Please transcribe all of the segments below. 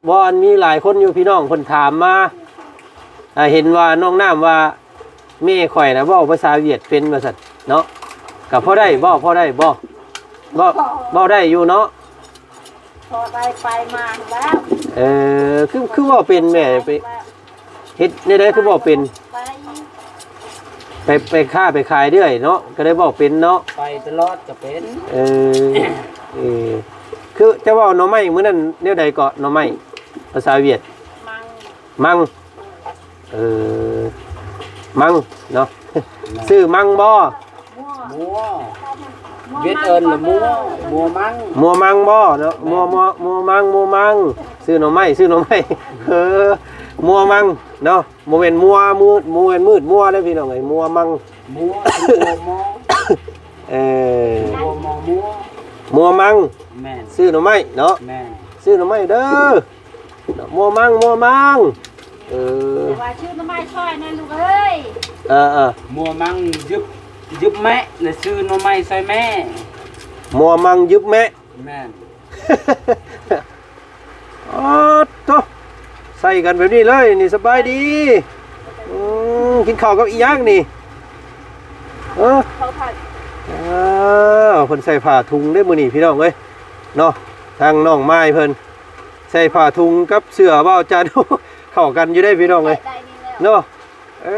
ບໍ່ ອັນມີຫຼາຍຄົນຢູ່ ພີ່ນ້ອງເພິ່ນຖາມມາ ອ່າ ເຫັນວ່ານ້ອງນ້ຳວ່າ ແມ່ຂ້ອຍນະເວົ້າພາສາຫວຽດເປັນວ່າຊັ້ນເນາະ ກໍພໍໄດ້ບໍ່ ພໍໄດ້ບໍ່ ເວົ້າ ເວົ້າໄດ້ຢູ່ເນາະ ພໍໄດ້ໄປມາແລ້ວ ເອີ ຄື ຄືເວົ້າເປັນແມ່ ໄປ ເຮັດແນວໃດຄືເວົ້າເປັນ ໄປ ໄປ ໄປຄ້າໄປຂາຍເລື້ອຍເນາະ ກໍໄດ້ເວົ້າເປັນເນາະ ໄປຕະຫຼອດກໍເປັນ ເອີ ເອີ ຄືຈະເວົ້າໜໍ່ໄມ້ມື້ນັ້ນແນວໃດເກາະ ໜໍ່ໄມ້ ພາສາຫວຽດ ມັງ ມັງ ເອີ ມັງເນາະ ຊື່ມັງບໍ່ ມົວ ຫວຽດເອີ້ນວ່າມົວ ມົວມັງ ມົວມັງບໍ່ເນາະ ມົວ ມົວ ມົວມັງ ມົວມັງ ຊື່ໜໍ່ໄມ້ ຊື່ໜໍ່ໄມ້ ເອີ ມົວມັງເນາະ ບໍ່ແມ່ນມົວມືດ ບໍ່ແມ່ນມືດມົວເດ້ພີ່ນ້ອງເອີຍ ມົວມັງ ມົວ ມົວ ມົວ ເອີ ມົວ ມົວ ມົວ ມົວມັງ ແມ່ນ ຊື່ໜໍ່ໄມ້ເນາະ ແມ່ນ ຊື່ໜໍ່ໄມ້ເດີ ມົວມັງ ມົວມັງ ເອີ ແຕ່ວ່າຊື່ໜໍ່ໄມ້ຊ່ອຍແນ່ລູກເອີຍ ເອີໆ ມົວມັງຍຶບ ຍຶບແມະ ແລະ ຊື້ໜໍ່ໄມ້ຊ່ອຍແມ່ ມົວມັງຍຶບແມະ ແມ່ນ ໂອ້ໂຕ ໃສ່ກັນແບບນີ້ເລີຍ ນີ້ ສະບາຍດີ ອືມ ກິນເຂົ້າກັບອີ່ຫຍັງນີ້ ເອີ ເຂົ້າຜັດ ເອີ ເພິ່ນໃສ່ຜ້າຖົງເດ້ມື້ນີ້ພີ່ນ້ອງເອີຍ ເນາະ ທາງນ້ອງມາຍເພິ່ນ ໃສ່ຜ້າຖົງກັບເສື້ອບ່າວຈັນ ເຂົ້າກັນຢູ່ເດ້ພີ່ນ້ອງເອີຍ ໄດ້ນີ້ແລ້ວ ເນາະ ເອີ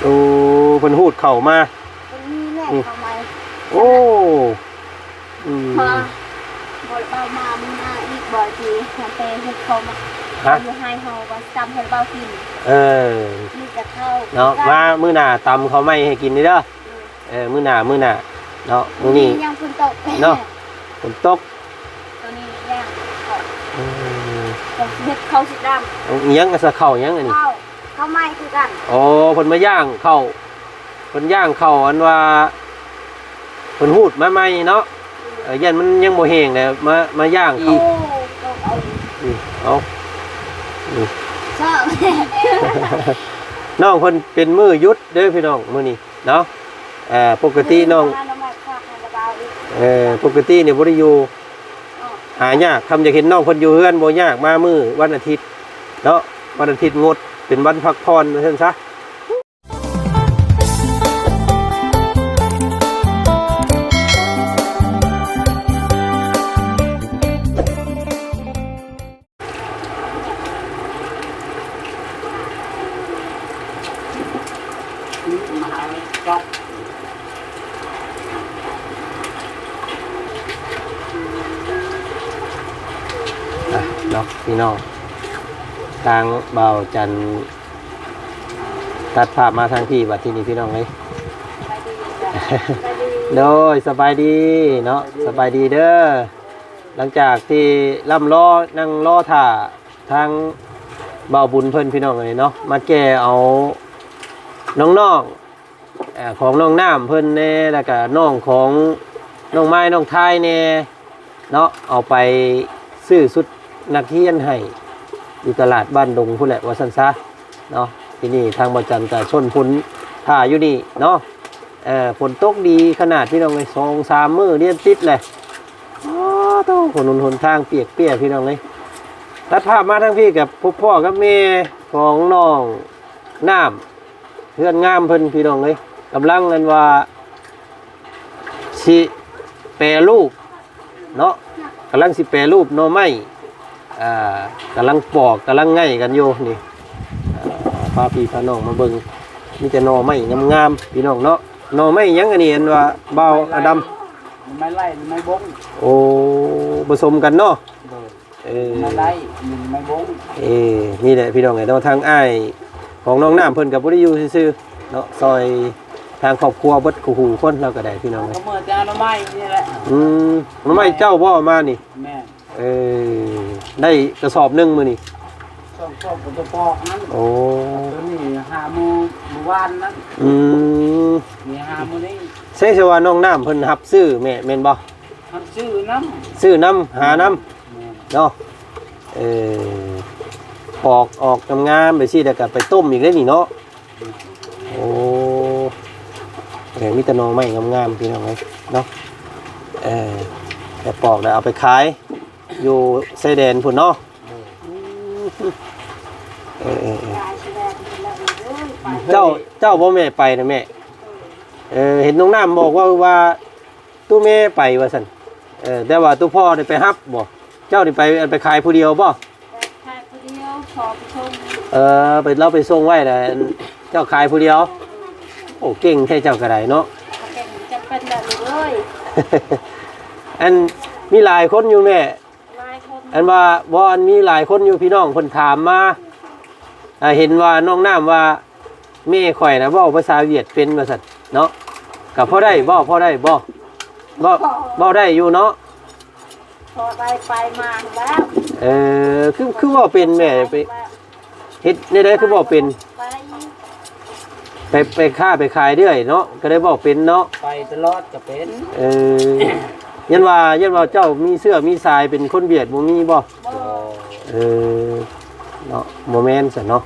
ໂອ້ ເພິ່ນຮູດເຂົ້າມາ ເພິ່ນມີແມ່ ອືມ ເຂົ້າມາ ໂອ້ ອືມ ພໍບໍ່ໄດ້ເອົາມາມື້ໜ້າອີກບໍ່ ຊິໃຫ້ໄປຮຸກເຂົ້າມາ ຮະ ຢູ່ໃຫ້ເຮົາວ່າຊິຕຳໃຫ້ລາວກິນ ເອີ ມີແຕ່ເຂົ້າ ເນາະ ມາມື້ໜ້າຕຳເຂົ້າໃໝ່ໃຫ້ກິນເດີ ອືມ ເອີ ມື້ໜ້າ ມື້ໜ້າເນາະ ມື້ນີ້ຍັງຝົນຕົກເນາະ ຝົນຕົກ ຕອນນີ້ຍ່າງເຂົ້າ ອືມ ເຮັດເຂົ້າສີດຳ ອີ່ຫຍັງ ສະເຂົ້າຫຍັງອັນນີ້ ເຂົ້າ ເຂົ້າໃໝ່ຄືກັນ ອໍ ເພິ່ນມາຍ່າງເຂົ້າ ເພິ່ນຍ່າງເຂົ້າ ອັນວ່າ ເພິ່ນຮູດມາໃໝ່ເນາະ ເອີ ຢ້ານມັນຍັງບໍ່ແຫ້ງແຫຼະ ມາ ມາຍ່າງເຂົ້າ ອືມ ເອົາ ອືມ ນ້ອງເພິ່ນເປັນມື້ຢຸດເດີພີ່ນ້ອງ ມື້ນີ້ ເນາະ ເອີ ປົກກະຕິນ້ອງ ເອີ ປົກກະຕິນີ້ບໍ່ໄດ້ຢູ່ ຫາຍາກ ຄຳຢາກເຫັນນ້ອງເພິ່ນຢູ່ເຮືອນບໍ່ຍາກ ມາມື້ວັນອາທິດເນາະ ວັນອາທິດງົດ ເປັນວັນພັກຜ່ອນວ່າຊັ້ນຊະ. ອ່ະ ເນາະ ພີ່ນ້ອງ ທາງບ່າວຈັນ ຕັດພາບມາທາງພີ້ບັດທີນີ້ ພີ່ນ້ອງເອີຍ ໂດຍ ສະບາຍດີເນາະ ສະບາຍດີເດີ ຫຼັງຈາກທີ່ລ່ຳລໍ ນັ່ງລໍຖ້າທາງບ່າວບຸນເພິ່ນ ພີ່ນ້ອງເອີຍເນາະ ມາແກ່ເອົານ້ອງໆ ເອີ ຂອງນ້ອງນ້ຳເພິ່ນແດ່ ແລ້ວກະນ້ອງຂອງນ້ອງມາຍ ນ້ອງທາຍແດ່ເນາະ ເອົາໄປຊື້ຊຸດນັກຮຽນໃຫ້ຢູ່ຕະຫຼາດບ້ານດົງພຸ້ນແຫຼະ ວ່າຊັ້ນຊະເນາະ ທີນີ້ທາງບ່າວຈັນກະຊົນພົນຖ້າຢູ່ນີ້ເນາະ ເອີ ຝົນຕົກດີຂະໜາດ ພີ່ນ້ອງເອີຍ ສອງສາມມື້ລຽນຕິດແຫຼະ ໂອ້ໂຕ ຖະໜົນຫົນທາງປຽກເປຍ ພີ່ນ້ອງເອີຍ ຕັດພາບມາທາງພີ້ ກະພົບພໍ້ກັບແມ່ຂອງນ້ອງນ້ຳ ເຮືອນງາມເພິ່ນ ພີ່ນ້ອງເອີຍ ກຳລັງ ອັນວ່າ ຊິແປຮູບເນາະ ກຳລັງຊິແປຮູບໜໍ່ໄມ້ ອ່າ ກຳລັງປອກ ກຳລັງໄງ່ກັນຢູ່ນີ້ ອ່າ ພາພີ່ພານ້ອງມາເບິ່ງ ມີແຕ່ໜໍ່ໄມ້ງາມໆ ພີ່ນ້ອງເນາະ ໜໍ່ໄມ້ຫຍັງອັນນີ້ ອັນວ່າບ່າວອາດຳ ໜໍ່ໄມ້ໄລ່ ໜໍ່ໄມ້ບົ້ງ ໂອ້ ປະສົມກັນເນາະ ໂດຍ ເອີ ມາໄດ້ ມີໄມ້ບົ້ງ ເອີ ນີ້ແຫຼະພີ່ນ້ອງເອີຍເນາະ ທາງອ້າຍຂອງນ້ອງນ້ຳເພິ່ນກໍບໍ່ໄດ້ຢູ່ຊື່ໆເນາະ ຊ່ອຍທາງຄອບຄົວເບິດຄູ່ຫູຄົນ ລາວກໍໄດ້ພີ່ນ້ອງເອີຍ ກໍເມື່ອແຕ່ໜໍ່ໄມ້ນີ້ແຫຼະ ອືມ ໜໍ່ໄມ້ເຈົ້າບໍ່ເອົາມານີ້ ແມ່ນ ເອີ ໄດ້ກະສອບໜຶ່ງມື້ນີ້ ສອງສອບກໍຈະປອກນັ້ນ ໂອ້ ຕົວນີ້ຫາມື້ ມື້ວານນັ້ນ ອືມ ນີ້ຫາມື້ນີ້ ໃຊ່ ໃຊ່ວ່ານ້ອງນ້ຳເພິ່ນຮັບຊື້ແມ່ ແມ່ນບໍ່? ມັນຊື້ນຳ ຊື້ນຳ ຫານຳ ແມ່ນ ເນາະ ເອີ ປອກອອກງາມໆ ແບບຊີ້ ແລ້ວກໍໄປຕົ້ມອີກເດ້ນີ້ເນາະ ໂອ້ ເອີ ມີແຕ່ໜໍ່ໄມ້ງາມໆ ພີ່ນ້ອງເອີຍເນາະ ເອີ ໄປປອກແລ້ວເອົາໄປຂາຍຢູ່ຊາຍແດນພຸ້ນເນາະ ເອີໆ ເຈົ້າ ເຈົ້າບໍ່ແມ່ໄປນະແມ່? ເອີ ເຫັນນ້ອງນ້ຳບອກວ່າ ວ່າຕູ້ແມ່ໄປວ່າຊັ້ນ. ເອີ ແຕ່ວ່າຕູ້ພໍ່ໄດ້ໄປຮັບບໍ່? ເຈົ້ານີ້ໄປ ໄປຂາຍຜູ້ດຽວບໍ່? ໄປຂາຍຜູ້ດຽວ ພໍ່ໄປສົ່ງ. ເອີ ໄປ ລາວໄປສົ່ງໄວ້ແລ້ວ ເຈົ້າຂາຍຜູ້ດຽວ. ໂອ້ ເກັ່ງແທ້ເຈົ້າກໍໄດ້ເນາະ. ເກັ່ງຈະເປັນແລ້ວລູກເອີຍ. ອັນ ມີຫຼາຍຄົນຢູ່ແມ່ ຫຼາຍຄົນ ອັນວ່າ ບໍ່ ອັນມີຫຼາຍຄົນຢູ່ ພີ່ນ້ອງເພິ່ນຖາມມາ ອ່າ ເຫັນວ່ານ້ອງນ້ຳວ່າ ແມ່ຂ້ອຍນະເວົ້າພາສາຫວຽດເປັນວ່າຊັ້ນເນາະ. ກໍພໍໄດ້ບໍ່? ພໍໄດ້ບໍ່? ເວົ້າ ພໍ ເວົ້າໄດ້ຢູ່ເນາະ. ພໍໄດ້ໄປມາແລ້ວ. ເອີ ຄື ຄືເວົ້າເປັນແມ່ ໄປ ເຮັດແນວໃດຄືເວົ້າເປັນ? ໄປ ໄປ ໄປຄ້າໄປຂາຍເລື້ອຍເນາະ ກໍໄດ້ເວົ້າເປັນເນາະ. ໄປຕະຫຼອດກໍເປັນ. ເອີ ຢ້ານວ່າ ຢ້ານວ່າເຈົ້າມີເຊື້ອມີສາຍເປັນຄົນຫວຽດ ບໍ່ມີບໍ່? ບໍ່. ເອີ ເນາະ ບໍ່ແມ່ນຊັ້ນເນາະ.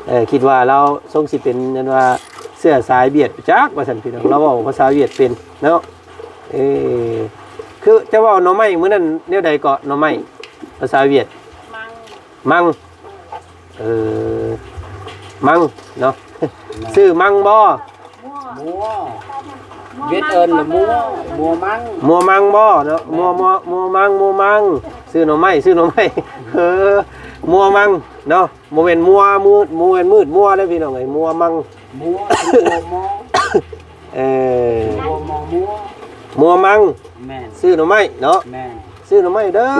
ເອີ ຄິດວ່າລາວຊົງຊິເປັນ ອັນວ່າເຊື້ອສາຍຫວຽດຈັກວ່າຊັ້ນ ພີ່ນ້ອງ ລາວເວົ້າພາສາຫວຽດເປັນເນາະ. ເອີ ຄືຈະເວົ້າໜໍ່ໄມ້ມື້ນັ້ນແນວໃດເກາະ? ໜໍ່ໄມ້ພາສາຫວຽດ? ມັງ ມັງ. ເອີ ມັງເນາະ. ມັງ. ຊື່ມັງບໍ່? ມົວ ມົວ ຫວຽດເອີ້ນວ່າມົວ ມົວມັງ ມົວມັງບໍ່ເນາະ? ແມ່ນ ມົວ ມົວ ມົວມັງ ມົວມັງ. ຊື່ໜໍ່ໄມ້ ຊື່ໜໍ່ໄມ້. ເອີ ມົວມັງເນາະ. ບໍ່ແມ່ນມົວມືດ ບໍ່ແມ່ນມືດມົວເດ້ພີ່ນ້ອງເອີຍ ມົວມັງ ມົວ ມົວ ມົວ. ເອີ ມົວ ມົວ ມົວ ມົວມັງ. ແມ່ນ ຊື່ໜໍ່ໄມ້ເນາະ. ແມ່ນ ຊື່ໜໍ່ໄມ້ເດີ.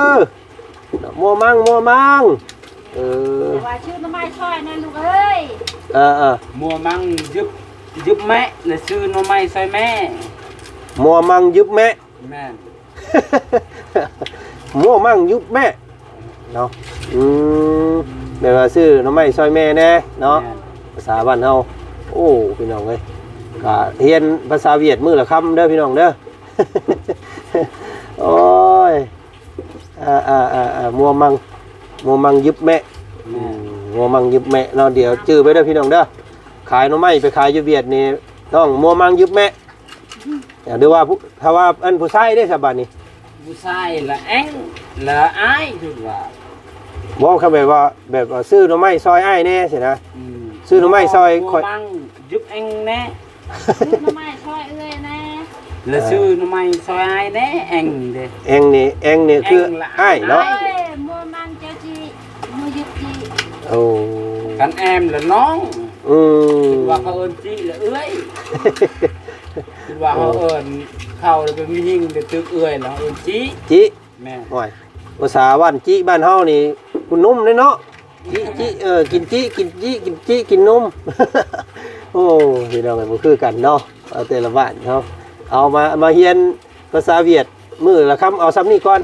ມົວມັງ ມົວມັງ. ເອີ ແຕ່ວ່າຊື່ໜໍ່ໄມ້ຊ່ອຍແດ່ລູກເອີຍ. ເອີໆ ມົວມັງຍຶບ ຍຶບແມະ ແລະ ຊື່ໜໍ່ໄມ້ຊ່ອຍແມ່. ມົວມັງຍຶບແມະ. ແມ່ນ ມົວມັງຍຶບແມະເນາະ. ອືມ ແປວ່າຊື່ໜໍ່ໄມ້ຊ່ອຍແມ່ແດ່ເນາະ. ແມ່ນ ພາສາບ້ານເຮົາ. ໂອ້ ພີ່ນ້ອງເອີຍ ກະຮຽນພາສາຫວຽດມື້ລະຄຳເດີພີ່ນ້ອງເດີ. ໂອ້ຍ ອ່າໆໆໆ ມົວມັງ ມົວມັງຍຶບແມະ. ແມ່ນ ອືມ ມົວມັງຍຶບແມະເນາະ. ດຽວຈື່ໄວ້ເດີພີ່ນ້ອງເດີ ຂາຍໜໍ່ໄມ້ໄປຂາຍຢູ່ຫວຽດນີ້ ຕ້ອງມົວມັງຍຶບແມະ. ອືມ ຫຼືວ່າຜູ້ ຖ້າວ່າອັນຜູ້ຊາຍເດ້ສະບາດນີ້? ຜູ້ຊາຍລະແອງ ລະອ້າຍ ຄືວ່າ ບໍ່ ຄັນແບບວ່າ ແບບວ່າຊື້ໜໍ່ໄມ້ຊ່ອຍອ້າຍແດ່ຊີ້ນະ. ອືມ ຊື້ໜໍ່ໄມ້ຊ່ອຍຂ້ອຍ ມົວມັງຍຶບແອງແດ່. ຊື້ໜໍ່ໄມ້ຊ່ອຍເອື້ອຍແດ່ ແລະ ເອີ ຊື້ໜໍ່ໄມ້ຊ່ອຍອ້າຍແດ່. ແອງເດ້ ແອງນີ້ ແອງນີ້ຄືອ້າຍເນາະ. ເອີຍ ມົວມັງເຈົ້າຈີ່ ມົວຍຶບຈີ່. ໂອ້ ຄັນແອມລະນ້ອງ. ອືມ ຄິດວ່າເຂົາເອີ້ນຈີ່ລະເອື້ອຍ. ຄິດວ່າເຮົາເອີ້ນເຂົາລະເປັນຜູ້ຍິງ ລະຕຶກເອື້ອຍລະເຮົາເອີ້ນຈີ່ ຈີ່. ແມ່ນ ໂອ້ຍ ພາສາບ້ານຈີ່ບ້ານເຮົານີ້ ຜູ້ໜຸ່ມເດ້ເນາະ. ຈີ່ ຈີ່ ເອີ ກິນຈີ່ ກິນຈີ່ ກິນຈີ່ ກິນນົມ. ໂອ້ ພີ່ນ້ອງເອີຍ ບໍ່ຄືກັນເນາະ. ເອົາແຕ່ລະບ້ານເຮົາ ເອົາມາ ມາຮຽນພາສາຫວຽດມື້ລະຄຳ ເອົາຊ່ຳນີ້ກ່ອນ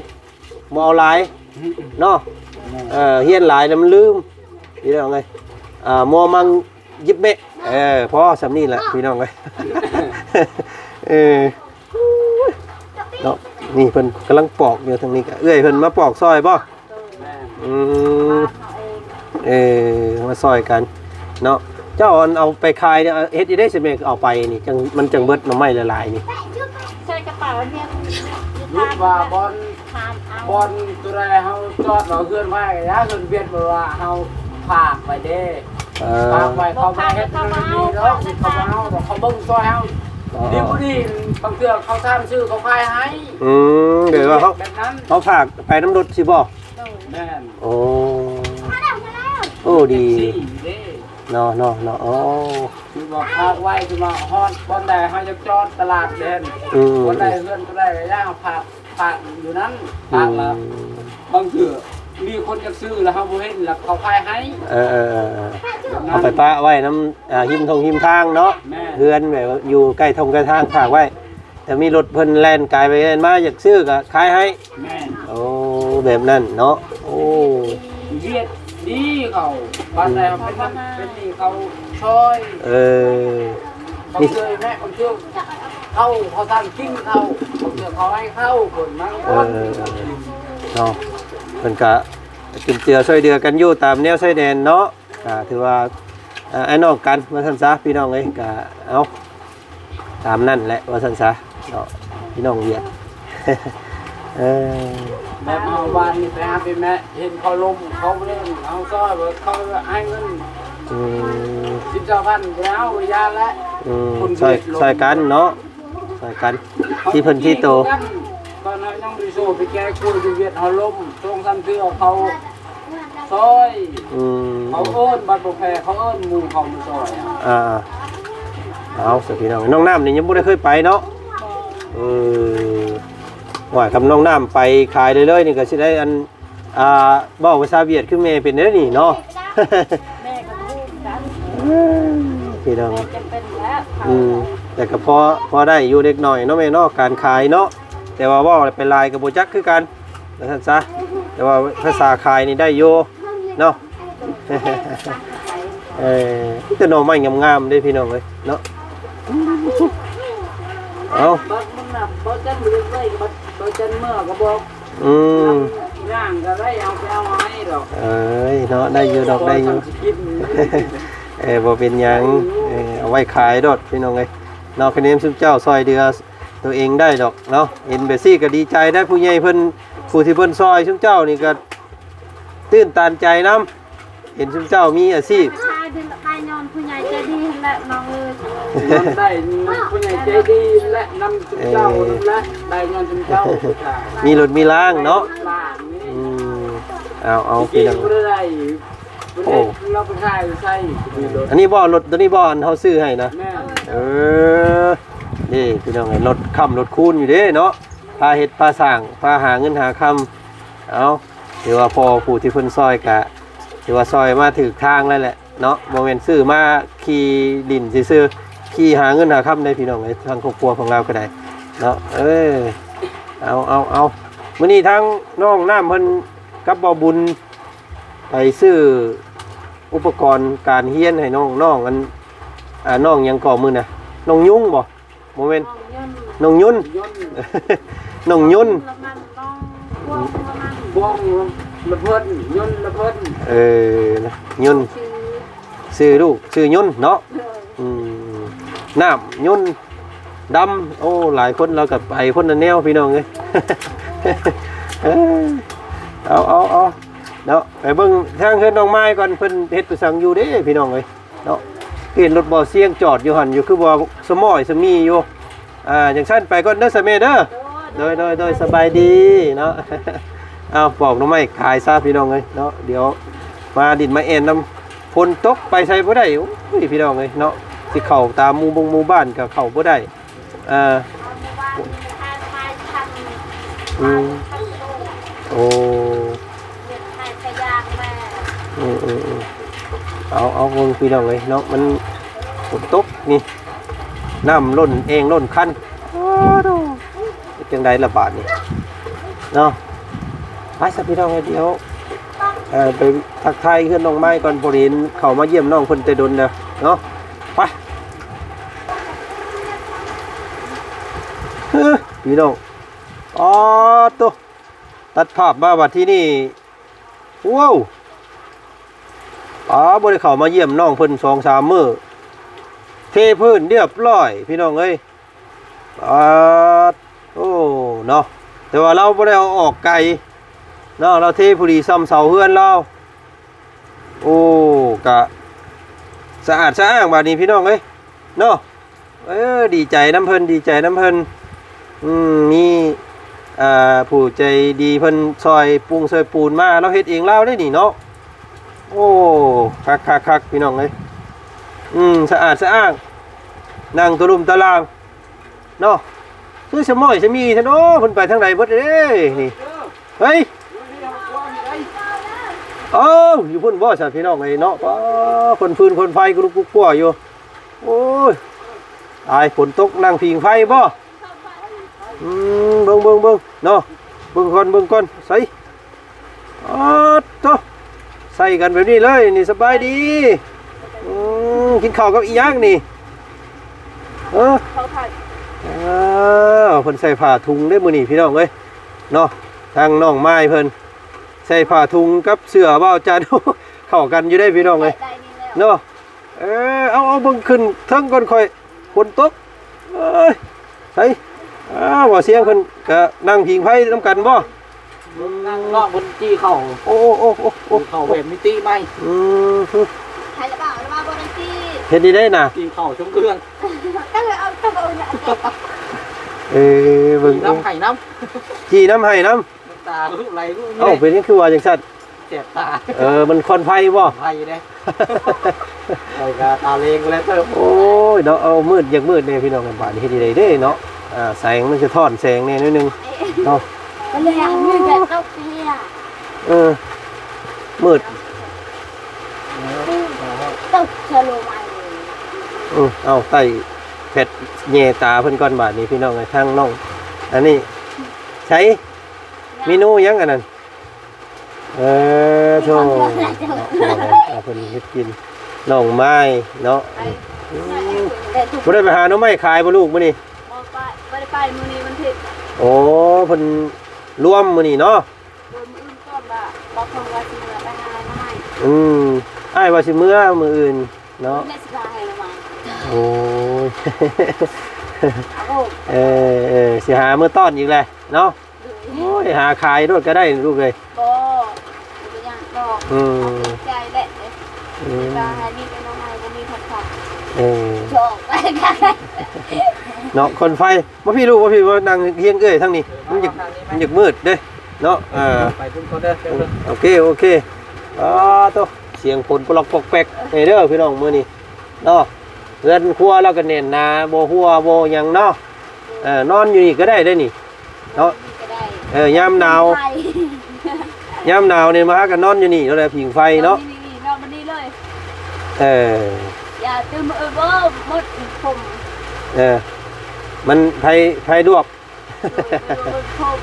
ບໍ່ເອົາຫຼາຍເນາະ. ແມ່ນ ເອີ ຮຽນຫຼາຍລະມັນລືມ ພີ່ນ້ອງເອີຍ. ອ່າ ມົວມັງຢິບແມະ ເອີ ພໍຊ່ຳນີ້ແຫຼະ ພີ່ນ້ອງເອີຍ. ເອີ ເນາະ ນີ້ເພິ່ນກຳລັງປອກຢູ່ທາງນີ້ ກະເອື້ອຍເພິ່ນມາປອກຊ່ອຍບໍ່? ແມ່ນ ອືມ ເອີ ມາຊ່ອຍກັນເນາະ. ເຈົ້າອັນເອົາໄປຂາຍນີ້ ເຮັດຈັ່ງໃດຊິແມ່ນເອົາໄປນີ້ ຈັ່ງ ມັນຈັ່ງເບິດໜໍ່ໄມ້ຫຼາຍໆນີ້? ໃສ່ກະເປົາແມ່ນ ຄິດວ່າບ່ອນ ບ່ອນໂຕໃດເຮົາຈອດເອົາເຮືອນໄວ້ ເຮືອນວຽດ ແບບວ່າເຮົາຝາກໄວ້ເດ້. ເອີ ຝາກໄວ້ ເຂົາບໍ່ເຮັດ ເຂົາບໍ່ເອົາ ເຂົາບໍ່ເອົາ ເຂົາເບິ່ງຊ່ອຍເຮົາ. ອໍ ດີບໍ່ດີ ບາງເທື່ອເຂົາຖາມຊື້ ເຂົາຂາຍໃຫ້. ອືມ ແບບວ່າເຮົາ ແບບນັ້ນ ເຮົາຝາກໄປນຳລົດຊີ້ບໍ່? ໂດຍ ແມ່ນ ໂອ້ ໂອ້ ດີເດ້ ເນາະ ເນາະ ເນາະ. ອໍ ຄືວ່າຝາກໄວ້ ຄືວ່າຮອດບ່ອນໃດເຮົາຢາກຈອດຕະຫຼາດແມ່ນ ອືມ ບ່ອນໃດເຮືອນໂຕໃດກະຢ່າຝາກ ຝາກຢູ່ນັ້ນ ອືມ ຝາກລະ ບາງເທື່ອມີຄົນຢາກຊື້ລະເຮົາບໍ່ເຫັນລະເຂົາຂາຍໃຫ້. ເອີ ເອີ ເອີ ເອີ ເອົາໄປປະໄວ້ນຳ ອ່າ ຮິມທົ່ງຮິມທາງເນາະ. ແມ່ນ ເຮືອນແບບວ່າຢູ່ໃກ້ທົ່ງໃກ້ທາງ ຝາກໄວ້ ແຕ່ມີລົດເພິ່ນແລ່ນກາຍໄປແລ່ນມາ ຢາກຊື້ກະຂາຍໃຫ້. ແມ່ນ ໂອ້ ແບບນັ້ນເນາະ. ໂອ້ ວຽດດີເຂົາ ບ້ານໃດເຮົາເປັນ ເປັນໜີ້ເຂົາຊ່ອຍ. ເອີ ເຂົາຊ່ອຍແມ່ ເຂົາຊ່ອຍເຂົ້າ ເຂົາສ້າງກິນເຂົ້າ ເຂົາຊ່ອຍເຂົາໃຫ້ເຂົ້າຄົນມາ. ເອີ ເນາະ ເພິ່ນກະຈຸນເຈືອຊ່ວຍເຫຼືອກັນຢູ່ຕາມແນວຊາຍແດນເນາະ. ກະຖືວ່າ ເອີ ອ້າຍນ້ອງກັນວ່າຊັ້ນຊະ ພີ່ນ້ອງເອີຍ. ກະເອົາຕາມນັ້ນແຫຼະວ່າຊັ້ນຊະເນາະ ພີ່ນ້ອງຫວຽດ. ເອີ ແບບເຮົາວານນີ້ໄປຫາໄປແມະ ເຫັນເຂົາລົມ ເຂົາບໍ່ໄດ້ເອົາຊ່ອຍ ເຂົາໃຫ້ເງິນ ອືມ ສິບຊາວພັນ ບໍ່ໄດ້ເອົາ ຢ່າແຫຼະ ອືມ ຄົນ ຊ່ອຍ ວຽດລົມ ຊ່ອຍກັນເນາະ ຊ່ອຍກັນ ທີ່ເພິ່ນທີ່ໂຕ ຕອນເຮົາຍັງບໍ່ໄດ້ໂຊໄປແກ່ກົວຢູ່ວຽດ ເຮົາລົມ ສອງສາມເທື່ອ ເຂົາ ຊອຍ ອືມ ເຂົາເອີ້ນ ບັດບໍ່ແພ້ເຂົາເອີ້ນໝູ່ເຂົາມາຊອຍ ອ່າ ເອົາຊະພີ່ນ້ອງ ນ້ອງນ້ຳນີ້ຍັງບໍ່ໄດ້ເຄີຍໄປເນາະ ເອີ ວ່າຄັນນ້ອງນ້ຳໄປຂາຍເລີຍໆ ນີ້ກໍຊິໄດ້ອັນ ອ່າ ເວົ້າພາສາຫວຽດຄືແມ່ເປັນເດ້ນີ້ເນາະ ແມ່ກໍບໍ່ຮູ້ຄືກັນ ເອີ ພີ່ນ້ອງ ແມ່ຈຳເປັນແລ້ວ ອືມ ແຕ່ກໍພໍ ພໍໄດ້ຢູ່ເລັກນ້ອຍເນາະແມ່ເນາະ ການຂາຍເນາະ ແຕ່ວ່າເວົ້າໄປຫຼາຍກໍບໍ່ຈັກຄືກັນ ວ່າຊັ້ນຊະ ແຕ່ວ່າພາສາຂາຍນີ້ໄດ້ຢູ່ເນາະ ເອີ ມີແຕ່ໜໍ່ໄມ້ງາມໆເດ້ພີ່ນ້ອງເອີຍເນາະ ເອົາ ບັດມັນນະ ບໍ່ຈັນບໍ່ໄດ້ໄວ້ ບັດບໍ່ຈັນເມືອກໍບອກ ອືມ ຍ່າງກໍໄດ້ ເອົາໄປເອົາໃຫ້ດອກ ເອີຍເນາະ ໄດ້ຢູ່ດອກ ໄດ້ຢູ່ ເອີ ບໍ່ເປັນຫຍັງ ເອີ ເອົາໄວ້ຂາຍໂລດພີ່ນ້ອງເອີຍເນາະ ຄະແນນຊຸມເຈົ້າຊ່ອຍເຫຼືອ ໂຕເອງໄດ້ດອກເນາະ ເຫັນແບບຊີ້ກໍດີໃຈໄດ໋ ຜູ້ໃຫຍ່ເພິ່ນ ຜູ້ທີ່ເພິ່ນຊ່ອຍຊຸມເຈົ້ານີ້ກໍຕື່ນຕັນໃຈນຳ ເຫັນຊຸມເຈົ້າມີອາຊີບ ໄດ້ຍ້ອນຜູ້ໃຫຍ່ໃຈດີແຫຼະນ້ອງເອີຍ ໄດ້ຍ້ອນຜູ້ໃຫຍ່ໃຈດີແຫຼະ ນຳຊຸມເຈົ້ານັ້ນແຫຼະ ໄດ້ຍ້ອນຊຸມເຈົ້າ ມີລົດມີລາງເນາະ ອືມ ເອົາ ເອົາ ພີ່ນ້ອງ ບໍ່ໄດ້ ໂອ້ ລາວໄປຂາຍໃສ ອັນນີ້ບໍ່ ລົດໂຕນີ້ບໍ່ ອັນເຮົາຊື້ໃຫ້ນະ ແມ່ນ ເອີ ນີ້ພີ່ນ້ອງເອີຍ ລົດຄ້ຳລົດຄູນຢູ່ເດ້ເນາະ ພາເຮັດພາສ້າງ ພາຫາເງິນຫາຄຳ ເອົາ ຖືວ່າພໍ່ຜູ້ທີ່ເພິ່ນຊ່ອຍກະ ຖືວ່າຊ່ອຍມາຖືກທາງແລ້ວແຫຼະເນາະ ບໍ່ແມ່ນຊື້ມາຂີ່ຫຼິ້ນຊື່ໆ ຂີ່ຫາເງິນຫາຄຳໄດ໋ພີ່ນ້ອງເອີຍ ທາງຄອບຄົວຂອງລາວກໍໄດ້ເນາະ ເອີ ເອົາ ເອົາ ເອົາ ມື້ນີ້ທາງນ້ອງນ້ຳເພິ່ນກັບບ່າວບຸນ ໄປຊື້ອຸປະກອນການຮຽນໃຫ້ນ້ອງ ນ້ອງອັນ ອ່າ ນ້ອງຫຍັງເກາະມື້ນະ ນ້ອງຍຸງບໍ່? ບໍ່ແມ່ນ ນ້ອງຍຸນ ນ້ອງຍຸນ ນ້ອງຍຸນ ລະມັນ ນ້ອງ ບ້ອງ ລະມັນ ບ້ອງ ລະເພິ່ນ ຍຸນ ລະເພິ່ນ ເອີ ຍຸນ ຊື່ ຊື່ລູກ ຊື່ຍຸນເນາະ ເອີ ອືມ ນ້ຳ ຍຸນ ດຳ ໂອ້ ຫຼາຍຄົນລາວກໍໄປຄົນລະແນວພີ່ນ້ອງເອີຍ ເອີ ເອົາ ເອົາ ເອົາ ເນາະ ໄປເບິ່ງທາງເຮືອນນ້ອງມາຍກ່ອນ ເພິ່ນເຮັດໄປສັງຢູ່ເດ້ພີ່ນ້ອງເອີຍ ເນາະ ເຫັນລົດບໍ່ສຽງຈອດຢູ່ຫັ້ນຢູ່ ຄືວ່າສະໝ້ອຍສະໝີ່ຢູ່ ອ່າ ຈັ່ງຊັ້ນໄປກ່ອນເດີສະແມ່ເດີ ໂດຍ ໂດຍ ໂດຍ ສະບາຍດີເນາະ ເອົາ ປອກໜໍ່ໄມ້ຂາຍຊະພີ່ນ້ອງເອີຍເນາະ ດຽວມາດິນມາແອ່ນນຳ ຝົນຕົກໄປໃສບໍ່ໄດ້ ໂອ້ຍ ພີ່ນ້ອງເອີຍເນາະ ຊິເຂົ້າຕາມໝູ່ບົງໝູ່ບ້ານກໍເຂົ້າບໍ່ໄດ້ ເອີ ເອົາມາວາງຢູ່ໃນທ້າຍໄມ້ທັນ ອືມ ໂອ້ ເຮັດໃຫ້ສະຢາງແມ່ ອືມໆໆ ເອົາ ເອົາ ເບິ່ງພີ່ນ້ອງເອີຍເນາະ ມັນຝົນຕົກນີ້ ນ້ຳລົ້ນແອ່ງລົ້ນຄັນ ໂອ້ໂຫ ເຮັດຈັ່ງໃດລະບາດນີ້ເນາະ ໄປຊະພີ່ນ້ອງເອີຍ ດຽວ ເອີ ໄປທັກທາຍເຮືອນນ້ອງມາຍກ່ອນ ບໍ່ໄດ້ເຫັນເຂົ້າມາຢ້ຽມນ້ອງເພິ່ນແຕ່ດົນແລ້ວເນາະ ໄປ ເອີ ພີ່ນ້ອງ ອໍໂຕ ຕັດພາບມາບັດທີນີ້ ວ້າວ ອໍ ບໍ່ໄດ້ເຂົ້າມາຢ້ຽມນ້ອງເພິ່ນສອງສາມມື້ ເທພື້ນຮຽບຮ້ອຍ ພີ່ນ້ອງເອີຍ ປາດ ໂອ້ ເນາະ ແຕ່ວ່າລາວບໍ່ໄດ້ເອົາອອກໄກເນາະ ລາວເທພໍດີຊ່ຳເສົາເຮືອນລາວ ໂອ້ ກະສະອາດສະອ້າງບາດນີ້ ພີ່ນ້ອງເອີຍ ເນາະ ເອີ ດີໃຈນຳເພິ່ນ ດີໃຈນຳເພິ່ນ ອືມ ມີ ອ່າ ຜູ້ໃຈດີເພິ່ນຊ່ອຍປຸງຊ່ອຍປູນມາ ລາວເຮັດເອງລາວເດ້ນີ້ເນາະ ໂອ້ ຄັກໆໆ ພີ່ນ້ອງເອີຍ ອືມ ສະອາດສະອ້າງ ນັ່ງຕະລຸ່ມຕະລ່າງ ເນາະ ຄືສະໝ້ອຍສະໝີ່ແທ້ເນາະ ເພິ່ນໄປທາງໃດເບິດເດ້ນີ້ ເຮີ້ຍ ເອົ້າ ຢູ່ພຸ້ນບໍ່ຊະ ພີ່ນ້ອງເອີຍເນາະ ປ້າ ຄົນຟືນຄົນໄຟກະລຸກກຸກກົວຢູ່ ໂອ້ຍ ຕາຍ ຝົນຕົກນັ່ງຜິງໄຟບໍ່ ອືມ ເບິ່ງໆໆ ເນາະ ເບິ່ງກ່ອນ ເບິ່ງກ່ອນ ໃສ ອາດໂຕ ໃສ່ກັນແບບນີ້ເລີຍນີ້ ສະບາຍດີ ອືມ ກິນເຂົ້າກັບອີ່ຫຍັງນີ້ ເອີ ເຂົ້າໄຂ່ ເອີ ເພິ່ນໃສ່ຜ້າຖົງເດ້ມື້ນີ້ພີ່ນ້ອງເອີຍ ເນາະ ທາງນ້ອງມາຍເພິ່ນໃສ່ຜ້າຖົງກັບເສື້ອບ່າວຈັນ ເຂົ້າກັນຢູ່ເດ້ພີ່ນ້ອງເອີຍ ໄດ້ນີ້ແລ້ວ ເນາະ ເອີ ເອົາ ເອົາ ເບິ່ງຂຶ້ນເທິງກ່ອນ ຂ້ອຍຝົນຕົກ ເອີຍ ໃສ ອ້າວ ບໍ່ສຽງເພິ່ນກະນັ່ງຜິງໄຟນຳກັນບໍ່? ນັ່ງເນາະ ເພິ່ນຈີ່ເຂົ້າ ໂອ້ ໂອ້ ໂອ້ ໂອ້ ຈີ່ເຂົ້າແບບມິຕິໃໝ່. ອືມ ໃຜລະບ່າວລະວ່າບໍ່ໄດ້ຈີ່ ເຮັດນີ້ໄດ້ນະ ຈີ່ເຂົ້າຊົງເຄື່ອງ ເອີ ເບິ່ງ ຈີ່ນຳໄຫ້ນຳ ຈີ່ນຳໄຫ້ນຳ ນ້ຳຕາໄຫຼ. ເອົ້າ ເປັນຫຍັງຄືວ່າຈັ່ງຊັ້ນ? ແສບຕາ ເອີ ມັນຄວັນໄຟບໍ່? ໄຟເດ້ ຂ້ອຍກະຕາເລງແລ້ວເຕີບ. ໂອ້ຍເນາະ ເອົາ ມືດ ຢາກມືດແດ່ພີ່ນ້ອງ ບາດນີ້ເຮັດຈັ່ງໃດເດ້ເນາະ. ອ່າ ແສງມັນສະທ້ອນແສງແດ່ໜ້ອຍໜຶ່ງເນາະ ເອີ ມືດ ເອີ ມືດ ເອົາ ໃຕ້ແຟດແຍ່ຕາເພິ່ນກ່ອນບາດນີ້ພີ່ນ້ອງເອີຍ. ທາງນ້ອງ ອັນນີ້ໃສ ເມນູຫຍັງອັນນັ້ນ? ເອີ ໂທ້ ເນາະ ເພິ່ນເຮັດກິນ ນ້ອງໄມ້ເນາະ. ອືມ ບໍ່ໄດ້ໄປຫາໜໍ່ໄມ້ຂາຍບໍ່ລູກມື້ນີ້? ບໍ່ໄປ ບໍ່ໄດ້ໄປ ມື້ນີ້ວັນທິດ. ໂອ້ ເພິ່ນລວມມື້ນີ້ເນາະ ລວມມື້ອື່ນກ່ອນ ວ່າ ວ່າເພິ່ນວ່າຊິເມືອໄປຫາໜໍ່ໄມ້. ອືມ ອ້າຍວ່າຊິເມືອມື້ອື່ນເນາະ ແມ່ຊິພາໃຫ້ໜໍ່ໄມ້. ໂອ້ຍ ເອີ ເອີ ຊິຫາມື້ຕ້ອນອີກແຫຼະເນາະ. ໂດຍ ໂອ້ຍ ຫາຂາຍໂລດກະໄດ້ລູກເອີຍ. ບໍ່ ບໍ່ເປັນຫຍັງດອກ ອືມ ເອົາເປັນໃຈແຫຼະ. ອືມ ວ່າໃຫ້ມີແຕ່ໜໍ່ໄມ້ ບໍ່ມີຜັກ ເອີ ຈອກໄປເນາະ. ຄວັນໄຟ ມາພີ່ລູກ ມາພີ່ ມານັ່ງຮຽງເອື້ອຍທາງນີ້ ມັນຢາກ ມັນຢາກມືດເດ້ເນາະ. ເອີ ໄປພຸ້ນກ່ອນເດີ ໂອເຄ ໂອເຄ. ອ້າ ໂທ້ ສຽງຝົນປະລັອກປອກແປກເດີພີ່ນ້ອງມື້ນີ້ເນາະ. ເຮືອນຄົວລາວກະແໜ້ນໜາ ບໍ່ຮົ່ວບໍ່ຫຍັງເນາະ. ເອີ ນອນຢູ່ນີ້ກະໄດ້ເດ້ນີ້ ເນາະ ກໍໄດ້ ເອີ ຍາມໜາວ ໄຟ ຍາມໜາວນີ້ມາຫາກັນນອນຢູ່ນີ້ໂລດແຫຼະ ຜິງໄຟເນາະ ນອນຢູ່ນີ້ ນອນບັດນີ້ເລີຍ. ເອີ ຢ່າຕື່ມ ເອີ ບໍ່ໝົດຜົມ ເອີ ມັນໄຟ ໄຟລວກ ໂດຍ ບໍ່ໝົດຜົມ.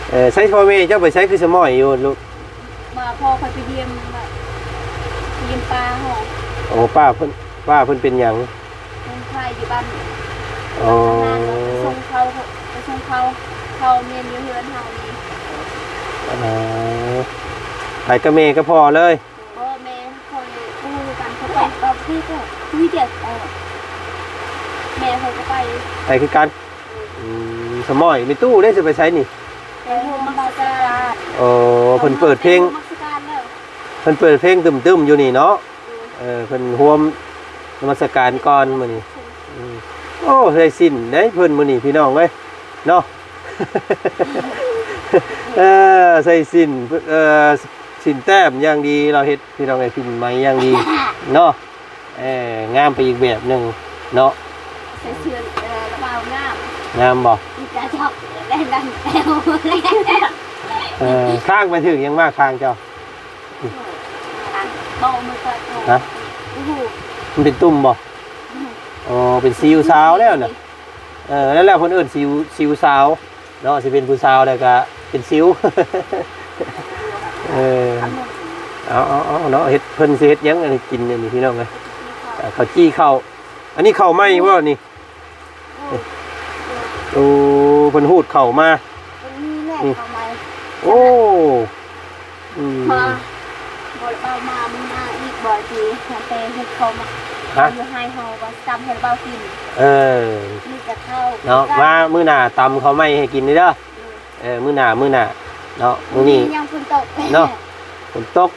ເອີ ໃສພໍ່ແມ່ເຈົ້າໄປໃສຄືສະໝ້ອຍຢູ່ລູກ? ມາພໍ່ຂ້ອຍໄປຢ້ຽມ ຢ້ຽມປ້າເຮົາ. ໂອ້ ປ້າເພິ່ນ ປ້າເພິ່ນເປັນຫຍັງ? ເພິ່ນຂາຍຢູ່ບ້ານ ໂອ້ ທຳງານ ໄປສົ່ງເຂົ້າ ໄປສົ່ງເຂົ້າ ເຂົ້າແມ່ນຢູ່ເຮືອນເຮົານີ້. ອໍ ໄປກັບແມ່ກັບພໍ່ເລີຍ? ບໍ່ ແມ່ຂ້ອຍບໍ່ຮູ້ຄືກັນ ເຂົາໄປກັບພີ່ກໍ ພີ່ເດ ເອີ ແມ່ຂ້ອຍກໍໄປ ໄປຄືກັນ. ອືມ ສະໝ້ອຍ ແມ່ຕູ້ເດ້ ຊິໄປໃສນີ້? ໄປຮ່ວມນະມັດສະການ. ໂອ້ ເພິ່ນເປີດເພງ ເພິ່ນເປີດເພງຕຶ້ມໆຢູ່ນີ້ເນາະ. ເອີ ເພິ່ນຮ່ວມນະມັດສະການກ່ອນມື້ນີ້. ອືມ ໂອ້ ໃສ່ສິ້ນໄດ໋ເພິ່ນມື້ນີ້ພີ່ນ້ອງເອີຍເນາະ. ເອີ ໃສ່ສິ້ນ ເອີ ສິ້ນແຕ້ມຢ່າງດີ ລາວເຮັດພີ່ນ້ອງເອີຍ ສິ້ນໄໝຢ່າງດີເນາະ. ເອີ ງາມໄປອີກແບບໜຶ່ງເນາະ. ໃສ່ເສື້ອ ເອີ ລະບ່າວງາມ ງາມບໍ່? ມີກະຈອກແລະດັງແອວ. ເອີ ຄາງໄປຖືກຫຍັງມາຄາງເຈົ້າ? ເບົາມືກະໂຕ ຮະ? ໂອ້ໂຫ ມັນເປັນຕຸ່ມບໍ່? ອືມ ອໍ ເປັນສິວຊາວແລ້ວນະ. ເອີ ນັ້ນແຫຼະເພິ່ນເອີ້ນສິວ ສິວຊາວເນາະ ຊິເປັນຜູ້ຊາວແລ້ວກະເປັນສິວ. ເອີ ເອົາ ເອົາ ເອົາເນາະ ເຮັດ ເພິ່ນຊິເຮັດຫຍັງອັນນີ້ກິນອັນນີ້ພີ່ນ້ອງເອີຍ. ເຂົ້າຈີ່ເຂົ້າ ອັນນີ້ເຂົ້າໃໝ່ບໍ່ນີ້? ໂອ້ ເພິ່ນຮູດເຂົ້າມາ ເພິ່ນມີແຫຼະ ເຂົ້າໃໝ່. ໂອ້ ອືມ ມາ ບໍ່ໄດ້ເອົາມາ ມື້ໜ້າອີກບໍ່ ຊິຫາແຕ່ເຮັດເຂົ້າມາ ຮະ ຢູ່ໃຫ້ເຮົາວ່າຕຳໃຫ້ລາວກິນ. ເອີ ມີແຕ່ເຂົ້າເນາະ ມາມື້ໜ້າຕຳເຂົ້າໃໝ່ໃຫ້ກິນເດີ. ເອີ ມື້ໜ້າ ມື້ໜ້າເນາະ ມື້ນີ້ຍັງຝົນຕົກເນາະ ຝົນຕົກ.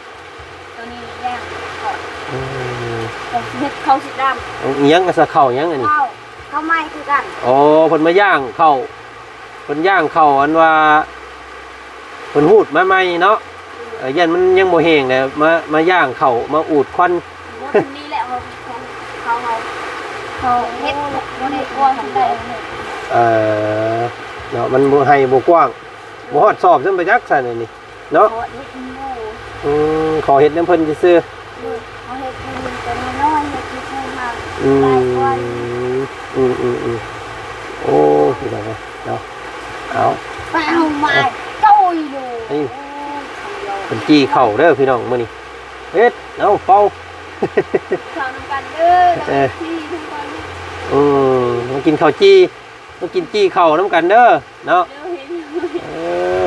ໂຕນີ້ຍ່າງເຂົ້າ ອືມ ເຮັດເຂົ້າສີດຳ ອີຫຍັງ ກະສະເຂົ້າຫຍັງອັນນີ້? ເຂົ້າ ເຂົ້າໃໝ່ຄືກັນ. ອໍ ເພິ່ນມາຍ່າງເຂົ້າ ເພິ່ນຍ່າງເຂົ້າ ອັນວ່າເພິ່ນຮູດມາໃໝ່ເນາະ. ເອີ ຢ້ານມັນຍັງບໍ່ແຫ້ງແຫຼະ ມາ ມາຍ່າງເຂົ້າ ມາອູດຄວັນ. ບໍ່ ນີ້ແຫຼະ ເຮົາ ເຮົາ ເຮົາ ເຮົາເຮັດ ບໍ່ໄດ້ກວ້າງປານໃດ. ເອີ ເນາະ ມັນບໍ່ ໄຮ່ບໍ່ກວ້າງ ບໍ່ຮອດສອບຊ້ຳໄປຈັກຊັ້ນອັນນີ້. ເນາະ ເຮັດຢູ່ ອືມ ຂໍເຮັດນຳເພິ່ນຊື່ໆ. ເອີ ເຮົາເຮັດຢູ່ນີ້ກໍນ້ອຍໆ ເຮັດຢູ່ເທິງຫັ້ນ ອືມ ຫຼາຍກວ່ານີ້. ອືມໆໆ ໂອ້ ພີ່ນ້ອງເອີຍເນາະ ເອົາ ໄປເອົາມາ ເອົາ ໂອ້ຍໂດ ນີ້ ໂອ້ຍ ເພິ່ນຈີ່ເຂົ້າເດີພີ່ນ້ອງມື້ນີ້ ເຮັດ ເອົາ ເປົ່າ ເຂົ້ານຳກັນເດີ ເອີ ເຂົ້າຈີ່ນຳກັນ ອືມ ມາກິນເຂົ້າຈີ່ ມາກິນຈີ່ເຂົ້ານຳກັນເດີເນາະ. ເອີ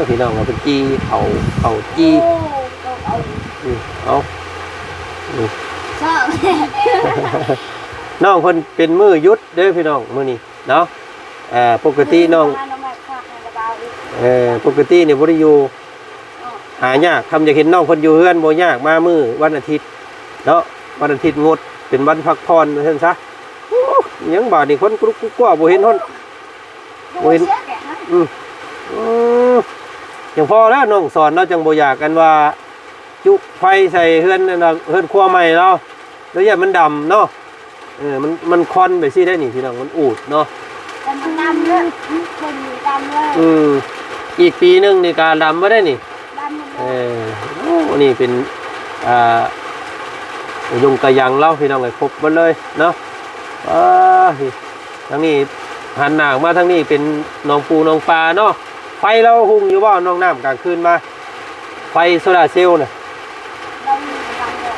ພີ່ນ້ອງເອົາເປັນຈີ່ເຂົ້າ ເຂົ້າຈີ່ ໂອ້ ເອົາ ອືມ ເອົາ ອືມ ນ້ອງເພິ່ນເປັນມື້ຢຸດເດີພີ່ນ້ອງມື້ນີ້ເນາະ. ເອີ ປົກກະຕິນ້ອງ ເອີ ປົກກະຕິນີ້ບໍ່ໄດ້ຢູ່ ຫາຍາກ. ຄຳຢາກເຫັນນ້ອງເພິ່ນຢູ່ເຮືອນບໍ່ຍາກ ມາມື້ວັນອາທິດເນາະ, ວັນອາທິດງົດ ເປັນວັນພັກຜ່ອນວ່າຊັ້ນຊະ. ໂອ້ ຫຍັງບາດນີ້ ຄົນກຸລຸກກຸກກົວ ບໍ່ເຫັນຮອດ ບໍ່ເຫັນ ອືມ ອືມ ຈັ່ງພໍແລ້ວ ນ້ອງສອນເນາະ ຈັ່ງບໍ່ຢາກ ອັນວ່າ ຈຸໄຟໃສ່ເຮືອນ ອັນວ່າເຮືອນຄົວໃໝ່ລາວ ລາວຢ້ານມັນດຳເນາະ. ເອີ ມັນ ມັນຄວັນໄປຊີ້ໄດ໋ນີ້ ພີ່ນ້ອງ ມັນອູດເນາະ ແຕ່ມັນດຳເລີຍ ມັນເປັນດຳເລີຍ. ອືມ ອີກປີໜຶ່ງນີ້ກະດຳບໍ່ໄດ້ນີ້ ດຳໝົດເລີຍ. ເອີ ໂອ້ ນີ້ເປັນ ອ່າ ຍົງກະຍັງລາວ ພີ່ນ້ອງເອີຍ ຄົບໝົດເລີຍເນາະ. ອ່າ ທາງນີ້ ຫັນໜ້າອອກມາທາງນີ້ເປັນໜອງປູໜອງປາເນາະ. ໄຟລາວຮຸ່ງຢູ່ບໍ່ ນ້ອງນ້ຳ ກາງຄືນມາ ໄຟໂຊລາເຊວນະ?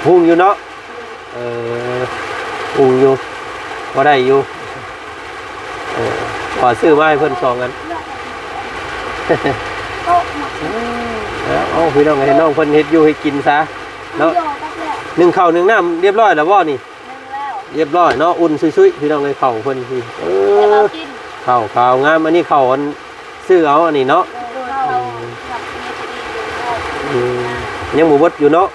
ຮຸ່ງຢູ່ເນາະ. ເອີ ຮຸ່ງຢູ່ ພໍໄດ້ຢູ່. ເອີ ຂໍຊື້ມາໃຫ້ເພິ່ນສອງອັນ. ເອົາ ເອົາ ພີ່ນ້ອງ ໃຫ້ນ້ອງເພິ່ນເຮັດຢູ່ເຮັດກິນຊະເນາະ. ໜຶ້ງເຂົ້າໜຶ້ງນ້ຳຮຽບຮ້ອຍແລ້ວບໍ່ນີ້? ຮຽບຮ້ອຍເນາະ ອຸ່ນຊຸຍໆ ພີ່ນ້ອງເອີຍ ເຂົ້າເພິ່ນ ເອີ ເຂົ້າຂາວງາມ. ອັນນີ້ເຂົ້າອັນ ຊື້ເອົາອັນນີ້ເນາະ. ອືມ ຍັງບໍ່ເບິດຢູ່ເນາະ.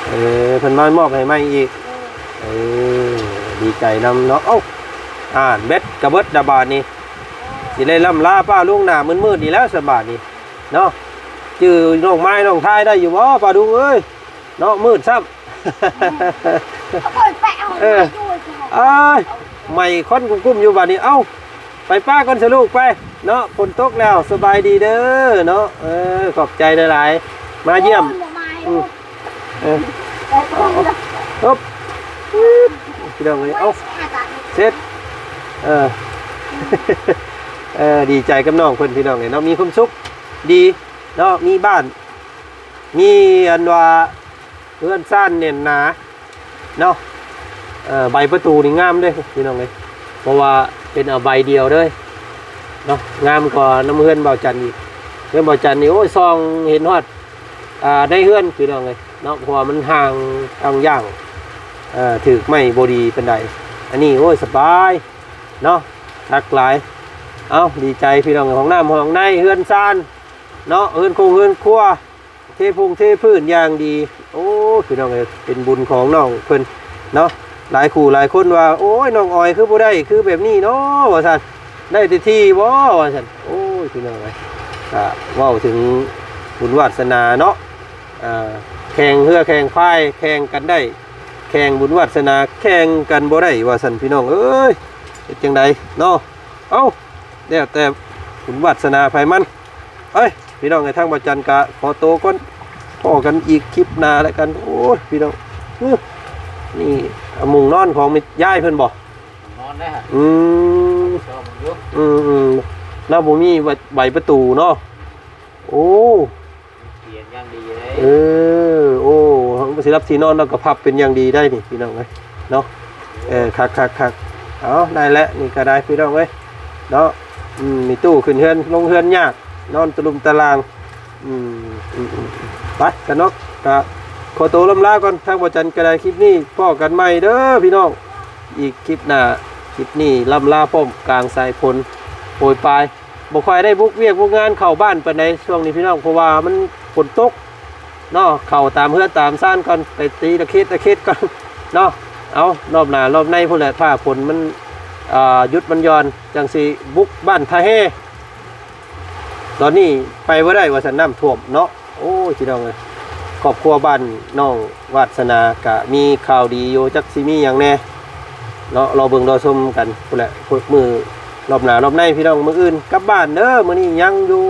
ເອີ ເພິ່ນມາມອບໃຫ້ໃໝ່ອີກ. ເອີ ດີໃຈນຳເນາະ. ເອົ້າ ອ່າ ແບັດກະເບິດລະບາດນີ້ ຊິໄດ້ລ່ຳລາປ້າລຸງໜ້າມືດໆ ນີ້ແລ້ວ ສະບາດນີ້ເນາະ. ຈື່ນ້ອງໄມ້ນ້ອງທາຍໄດ້ຢູ່ບໍ່ ປ້າລຸງເອີຍ? ເນາະ ມືດຊ້ຳ. ເອີ ອ້າຍ ໄໝ້ຄວັນກຸ້ມໆ ຢູ່ບາດນີ້. ເອົ້າ ໄປປ້າກ່ອນຊະລູກ ໄປເນາະ ຝົນຕົກແລ້ວ. ສະບາຍດີເດີເນາະ. ເອີ ຂອບໃຈຫຼາຍໆ ມາຢ້ຽມ. ອືມ ເອີ ເອົາ ເອົາ ເອົາ ພີ່ນ້ອງເອີຍ ເອົາ ເສັດ. ເອີ ເອີ ດີໃຈກັບນ້ອງເພິ່ນ ພີ່ນ້ອງເອີຍເນາະ ມີຄວາມສຸກດີເນາະ ມີບ້ານ ມີອັນວ່າເຮືອນຊານແໜ້ນໜາເນາະ. ເອີ ໃບປະຕູນີ້ງາມເດ້ພີ່ນ້ອງເອີຍ ເພາະວ່າເປັນເອົາໃບດຽວເລີຍເນາະ. ງາມກວ່ານຳເຮືອນບ່າວຈັນອີກ. ເຮືອນບ່າວຈັນນີ້ ໂອ້ຍ ສ່ອງເຫັນຮອດ ອ່າ ໃນເຮືອນພີ່ນ້ອງເອີຍເນາະ ເພາະວ່າມັນຫ່າງຕ່າງຢ່າງ ເອີ ຖືກໄມ້ບໍ່ດີປານໃດ. ອັນນີ້ ໂອ້ຍ ສະບາຍເນາະ ຄັກຫຼາຍ. ເອົ້າ ດີໃຈພີ່ນ້ອງເອີຍ ຫ້ອງນ້ຳຫ້ອງໃນ ເຮືອນຊານເນາະ ເຮືອນຄົງເຮືອນຄົວ ເທພົງເທພື້ນຢ່າງດີ. ໂອ້ ພີ່ນ້ອງເອີຍ ເປັນບຸນຂອງນ້ອງເພິ່ນເນາະ. ຫຼາຍຄູ່ຫຼາຍຄົນວ່າ ໂອ້ຍ ນ້ອງອອຍຄືບໍ່ໄດ້ຄືແບບນີ້ເນາະ ວ່າຊັ້ນ ໄດ້ແຕ່ທີ່ບໍ່ ວ່າຊັ້ນ. ໂອ້ຍ ພີ່ນ້ອງເອີຍ ກະເວົ້າເຖິງບຸນວາດສະໜາເນາະ. ອ່າ ແຂ່ງເຮືອແຂ່ງພາຍ ແຂ່ງກັນໄດ້ ແຂ່ງບຸນວາດສະໜາ ແຂ່ງກັນບໍ່ໄດ້ ວ່າຊັ້ນ ພີ່ນ້ອງເອີຍ. ເຮັດຈັ່ງໃດເນາະ? ເອົ້າ ແລ້ວແຕ່ບຸນວາດສະໜາໃຜມັນ. ເອີຍ ພີ່ນ້ອງເອີຍ ທາງບ່າວຈັນກະຂໍໂຕກ່ອນ ພໍ້ກັນອີກຄລິບໜ້າແລ້ວກັນ. ໂອ້ຍ ພີ່ນ້ອງ ນີ້ ອາ ມຸງນອນຂອງແມ່ຍາຍເພິ່ນບໍ່? ນອນໄດ້ຫະ. ອືມ ຊອບມັນຢູ່. ອືມໆ ລາວບໍ່ມີໃບປະຕູເນາະ. ໂອ້ ປ່ຽນຢ່າງດີເລີຍ. ເອີ ໂອ້ ເຮົາຊິຫຼັບຊິນອນ ເຮົາກໍພັບເປັນຢ່າງດີໄດ້ນີ້ ພີ່ນ້ອງເອີຍເນາະ. ເອີ ຄັກໆໆ ເອົາ ໄດ້ແລ້ວ ນີ້ກໍໄດ້ ພີ່ນ້ອງເອີຍເນາະ. ອືມ ມີຕູ້ຂຶ້ນເຮືອນລົງເຮືອນຍາກ ນອນຕະລຸ່ມຕະລ່າງ. ອືມ ອືມໆ ໄປກັນເນາະ ກະຂໍໂຕລ່ຳລາກ່ອນ ທາງບ່າວຈັນກໍໄດ້. ຄລິບນີ້ພໍ້ກັນໃໝ່ເດີພີ່ນ້ອງ ອີກຄລິບໜ້າ. ຄລິບນີ້ລ່ຳລາພ້ອມກາງສາຍຝົນໂປຍປາຍ. ບໍ່ຄ່ອຍໄດ້ບຸກວຽກບຸກງານເຂົ້າບ້ານປານໃດຊ່ວງນີ້ພີ່ນ້ອງ ເພາະວ່າມັນຝົນຕົກເນາະ. ເຂົ້າຕາມເຮືອນຕາມຊານກ່ອນ ໄປຕີລະເຂດລະເຂດກ່ອນເນາະ. ເອົາ ລອບໜ້າລອບໃນພຸ້ນແຫຼະ ຖ້າຝົນມັນ ອ່າ ຢຸດມັນຢ່ອນ ຈັ່ງຊິບຸກບ້ານທ່າແຮ່. ຕອນນີ້ໄປບໍ່ໄດ້ວ່າຊັ້ນ ນ້ຳຖ້ວມເນາະ. ໂອ້ຍ ພີ່ນ້ອງເອີຍ ຄອບຄົວບ້ານນ້ອງວາດສະໜາກະມີຂ່າວດີຢູ່ ຈັກຊິມີຫຍັງແດ່ເນາະ. ລໍເບິ່ງລໍຊົມກັນພຸ້ນແຫຼະ ມື້ລອບໜ້າລອບໃນ ພີ່ນ້ອງ. ມື້ອື່ນກັບບ້ານເດີ ມື້ນີ້ຍັງຢູ່